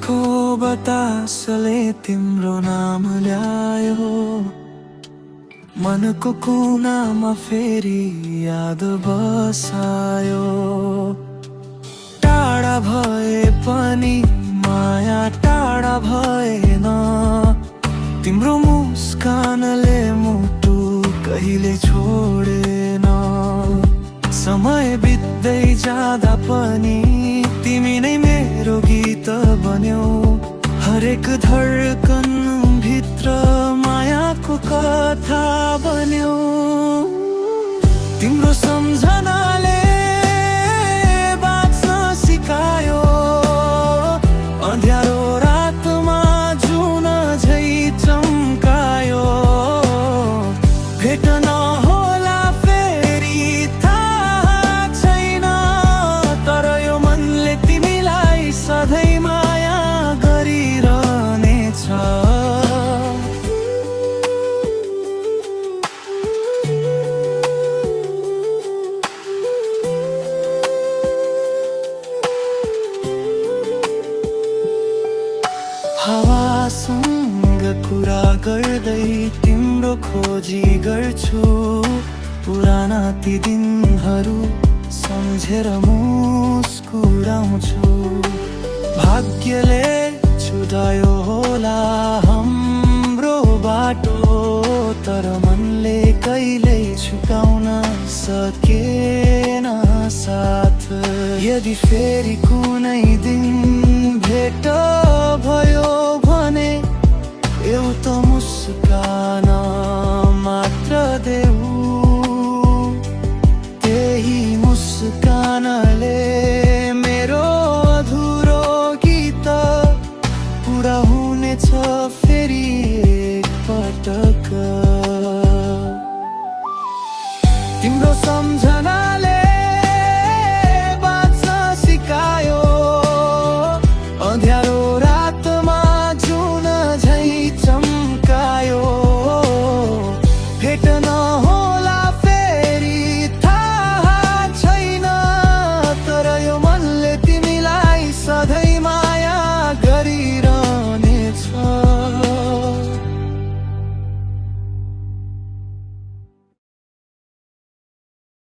को बतासले तिम्रो नाम ल्यायो, मनको कुनामा फेरि याद बसायो। टाढा भए पनि माया टाढा भएन, तिम्रो मुस्कानले मुटु कहिले छोडेन। समय बित्दै जाँदा पनि तिमी नै मेरो गीत बन्यौ, हरेक धड्कन भित्र मायाको कथा बन्यौ। तिम्रो सम्झनाले बाँच्न सिकायो, अँध्यारो रातमा जुन झै चम्कायो। भेट नहोला फेरि थाहा छैन, तर यो मनले तिमीलाई सधैँ माया गरिरहनेछ। हावासँग कुरा गर्दै तिम्रो खोजी गर्छु, पुराना ती दिनहरू सम्झेर मुस्कुराउँछु। भाग्यले छुटायो होला हाम्रो बाटो, तर मनले कहिल्यै छुटाउन सकेन साथ। यदि फेरि कुनै दिन भेट भयो